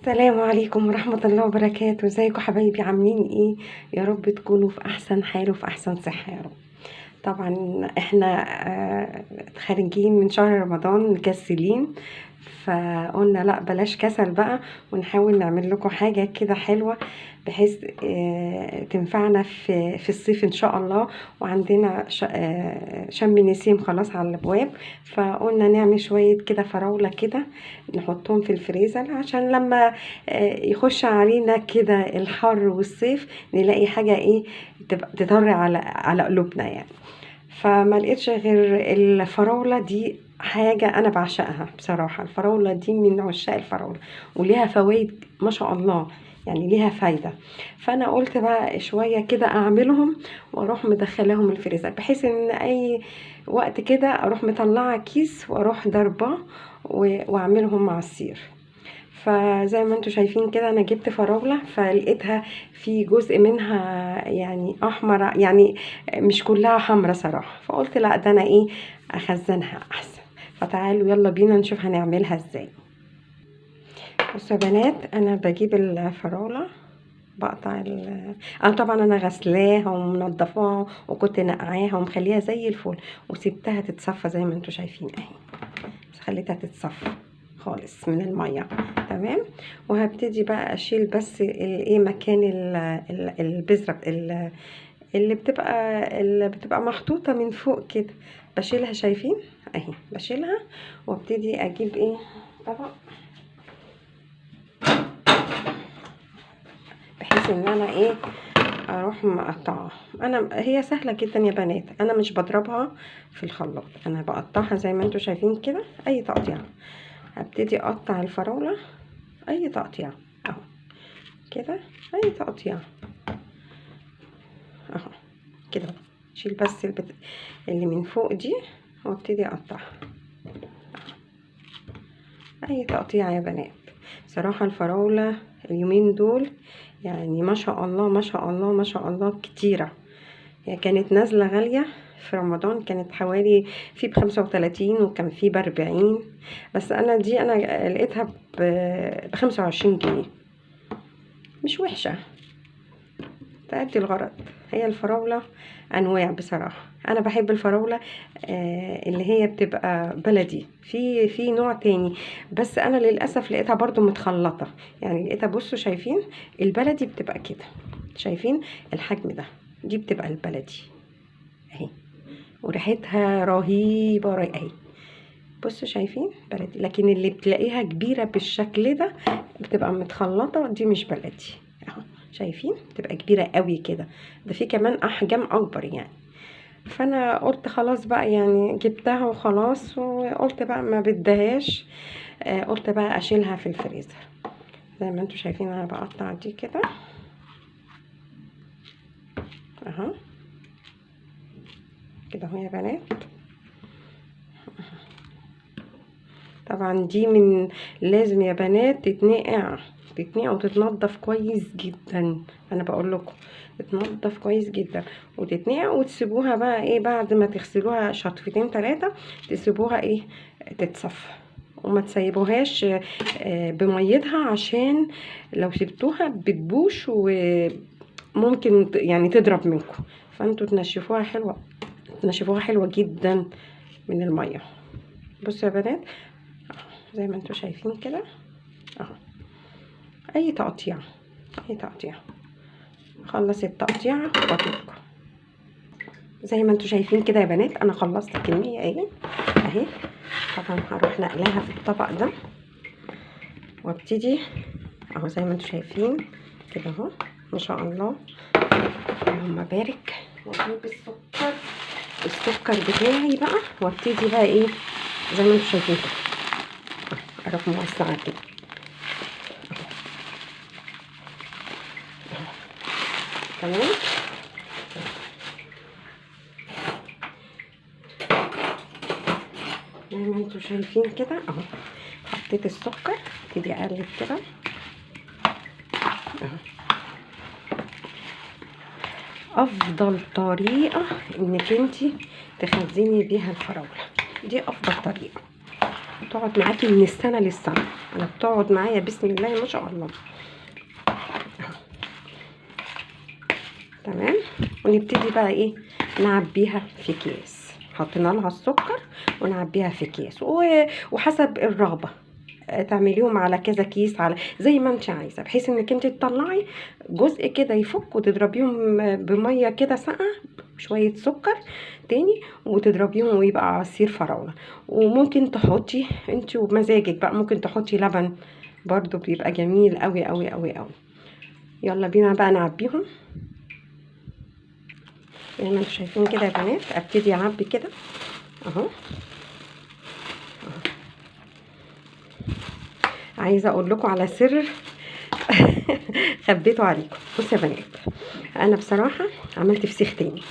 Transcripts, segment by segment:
السلام عليكم ورحمة الله وبركاته. ازيكم حبايبي؟ عاملين ايه؟ يا رب تكونوا في احسن حال وفي احسن صحة يا رب. طبعا احنا خارجين من شهر رمضان مكسلين، فقلنا لا بلاش كسل بقى، ونحاول نعمل لكم حاجة كده حلوة بحيث تنفعنا في الصيف ان شاء الله. وعندنا شم نسيم خلاص على الابواب، فقلنا نعمل شوية كده فراولة كده نحطهم في الفريزر عشان لما يخش علينا كده الحر والصيف نلاقي حاجة ايه تبقى تطر على قلوبنا يعني. فما لقيتش غير الفراولة دي، حاجة أنا بعشقها بصراحة. الفراولة دي من عشاق الفراولة، وليها فوائد ما شاء الله، يعني ليها فايدة. فأنا قلت بقى شوية كده أعملهم وأروح مدخلاهم الفريزر، بحيث إن أي وقت كده أروح مطلعة كيس وأروح ضرباه وأعملهم مع السير. فزي ما انتوا شايفين كده انا جبت فراولة، فلقيتها في جزء منها يعني احمر، يعني مش كلها حمرا صراحة، فقلت لا ده انا ايه اخزنها احسن. فتعالوا يلا بينا نشوف هنعملها ازاي. بصوا يا بنات، انا بجيب الفراولة بقطع انا طبعا انا غسلاها ومنضفاها وكنت نقعاها ومخليها زي الفل، وسبتها تتصفى زي ما انتوا شايفين اهي، بس خليتها تتصفى خالص من المية تمام. وهبتدي بقى اشيل بس الايه مكان البذرة اللي بتبقى محطوطة من فوق كده، بشيلها شايفين اهي، بشيلها وابتدي اجيب ايه طبق بحيث ان انا ايه اروح مقطعها. انا هي سهلة جدا يا بنات، انا مش بضربها في الخلاط، انا بقطعها زي ما انتوا شايفين كده اي تقطيع. هبتدي اقطع الفراولة اي تقطيع اهو كده، اي تقطيع اهو كده، شيل بس اللي من فوق دي وابتدي اقطعها اي تقطيع يا بنات. صراحة الفراولة اليومين دول يعني ما شاء الله ما شاء الله ما شاء الله كتيرة، يعني كانت نازلة غالية في رمضان، كانت حوالي في ب35 وكان في ب40، بس انا دي انا لقيتها ب25 جنيه، مش وحشة، تأدي الغرض. هي الفراولة انواع بصراحة، انا بحب الفراولة اللي هي بتبقى بلدي، في نوع تاني بس انا للأسف لقيتها برضو متخلطة، يعني لقيتها بصوا شايفين البلدي بتبقى كده، شايفين الحجم ده، دي بتبقى البلدي اهي، وريحتها رهيبة اهي، بصوا شايفين بلدي. لكن اللي بتلاقيها كبيرة بالشكل ده بتبقى متخلطة، دي مش بلدي اهو، شايفين بتبقى كبيرة قوي كده، ده في كمان احجام اكبر يعني. فانا قلت خلاص بقى يعني جبتها وخلاص، وقلت بقى ما بدهاش، قلت بقى اشيلها في الفريزر. زي ما انتوا شايفين انا بقطع دي كده اهو كده اهو يا بنات. طبعا دي من لازم يا بنات تتنقع وتتنضف كويس جدا، انا بقول لكم تتنضف كويس جدا وتتنقع، وتسيبوها بقى ايه بعد ما تغسلوها شطفتين ثلاثة تسيبوها ايه تتصفى، وما تسيبوهاش بميتها عشان لو سبتوها بتبوش وممكن يعني تضرب منكم، فانتوا تنشفوها حلوة، تنشفوها حلوة جدا من المية. بصوا يا بنات زي ما انتوا شايفين كده اهو، اي تقطيع اي تقطيع، خلص التقطيع واجيلكم. زي ما انتوا شايفين كده يا بنات انا خلصت الكمية اهي اهي. طبعا هروح نقلاها في الطبق ده وابتدي اهو زي ما انتوا شايفين كده اهو ما شاء الله اللهم بارك. واجيب السكر بتاعي بقى وابتدي بقى ايه زي ما انتوا شايفين كده اروح موسعه كده تمام. زي ما انتوا شايفين كده اهو، حطيت السكر، ابتدي اقلب كده اهو. افضل طريقه انك انتي تخزني بيها الفراوله دي، افضل طريقه. تقعد معاكي من السنة للسنة، انا بتقعد معايا بسم الله ما شاء الله. تمام. ونبتدي بقى ايه، نعبيها في اكياس. حطينا لها السكر ونعبيها في اكياس، وحسب الرغبة تعمليهم على كذا كيس، على زي ما انت عايزه، بحيث انك انت تطلعي جزء كده يفك وتضربيهم بميه كده ساقعه شوية سكر تاني وتضربيهم ويبقى عصير فراوله. وممكن تحطي انت ومزاجك بقى، ممكن تحطي لبن برضو، بيبقى جميل قوي قوي قوي قوي. يلا بينا بقى نعبيهم زي ما انتم شايفين كده يا بنات. ابتدي اعبي كده اهو. عايزه اقول لكم على سر خبيته عليكم. بصوا يا بنات، انا بصراحة عملت فسيخ تاني،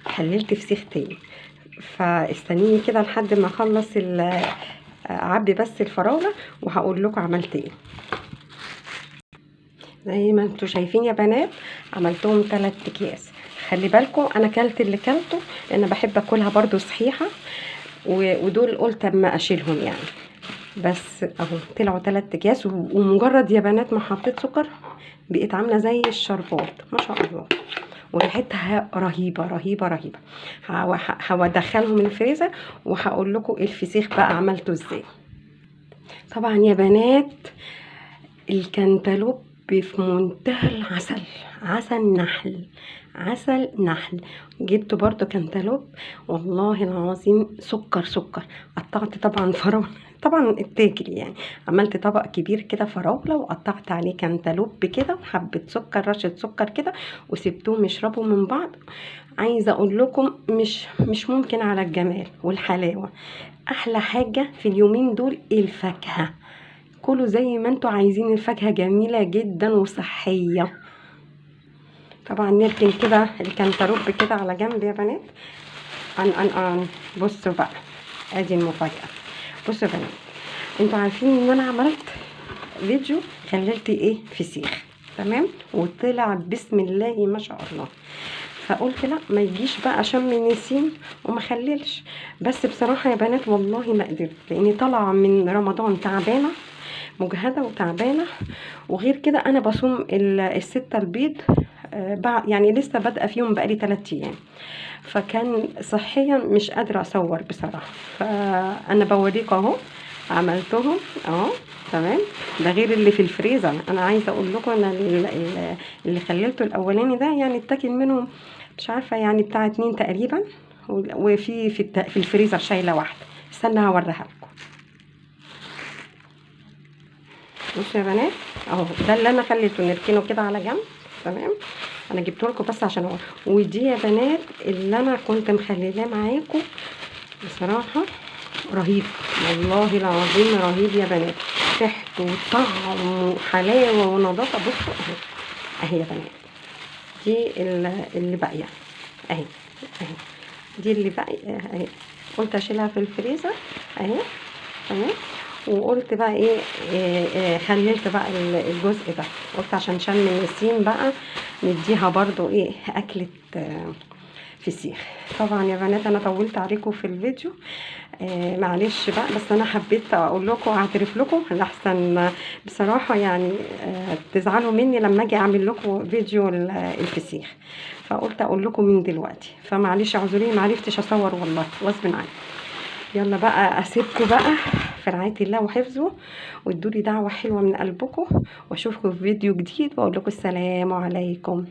حللت فسيخ تاني، فاستنيني كده لحد ما اخلص اعبي بس الفراوله وهقول لكم عملت ايه. زي ما انتم شايفين يا بنات عملتهم 3 اكياس. خلي بالكم انا كلت اللي كلته لان بحب اكلها برضو صحيحه، ودول قلت اما اشيلهم يعني، بس اهو طلعوا 3 اكياس. ومجرد يا بنات ما حطيت سكر بقيت عامله زي الشربات ما شاء الله، وريحتها رهيبة رهيبة رهيبة. هدخلهم الفريزر وهقول لكم الفسيخ بقى عملته ازاي. طبعا يا بنات الكنتالوب في منتهى العسل، عسل نحل، عسل نحل. جبت برضو كنتالوب والله العظيم سكر سكر. قطعت طبعا فراوله، طبعا اتاكل يعني، عملت طبق كبير كده فراوله وقطعت عليه كنتالوب كده وحبه سكر، رشه سكر كده، وسبتهم يشربوا من بعض. عايزه اقول لكم مش ممكن على الجمال والحلاوه. احلى حاجة في اليومين دول الفاكهة، كلوا زي ما انتوا عايزين، الفاكهة جميلة جدا وصحية. طبعا نركن كده الكنتالوب كده على جنب يا بنات. ان ان ان بصوا بقى، ادي المفاجاة. بصوا يا بنات، انتوا عارفين ان انا عملت فيديو خللت ايه فسيخ، تمام، وطلع بسم الله ما شاء الله. فقلت لا ما يجيش بقى شم نسيم وما خللش. بس بصراحة يا بنات والله ما قدرت، لاني طالعه من رمضان تعبانة، مجهده وتعبانه، وغير كده انا بصوم الستة البيض يعني لسه بادئه فيهم بقالي 3 ايام، فكان صحيا مش قادرة اصور بصراحة. فانا بوريكم اهو عملتهم اهو، تمام. ده غير اللي في الفريزر. انا عايزه اقول لكم انا اللي خللته الاولاني ده يعني اتاكل منهم مش عارفه يعني بتاع 2 تقريبا، وفي في الفريزر شايله واحدة، استنى هوريها لكم. بصوا يا بنات اهو ده اللي انا خليته، نركنه كده على جنب، تمام. انا جبته لكم بس عشان اقول. ودي يا بنات اللي انا كنت مخلياه معاكم، بصراحة رهيب والله العظيم رهيب يا بنات، ريحته وطعم وحلاوة ونظافه. بصوا اهي اهي يا بنات، دي اللي باقية اهي اهي، دي اللي باقية اهي، قلت اشيلها في الفريزر اهي، تمام. وقلت بقى ايه, إيه خللت بقى الجزء ده، قلت عشان شم النسيم بقى نديها برضو ايه اكلة فسيخ. طبعا يا بنات انا طولت عليكم في الفيديو، معلش بقى، بس انا حبيت اقول لكم واعترف لكم لحسن بصراحة يعني تزعلوا مني لما اجي اعمل لكم فيديو الفسيخ، فقلت اقول لكم من دلوقتي، فمعلش اعذريني معرفتش اصور والله غصب عني. يلا بقى اسيبكم بقى في رعاية الله وحفظه، وادولي دعوه حلوة من قلبكم، واشوفكم في فيديو جديد، واقول لكم السلام عليكم.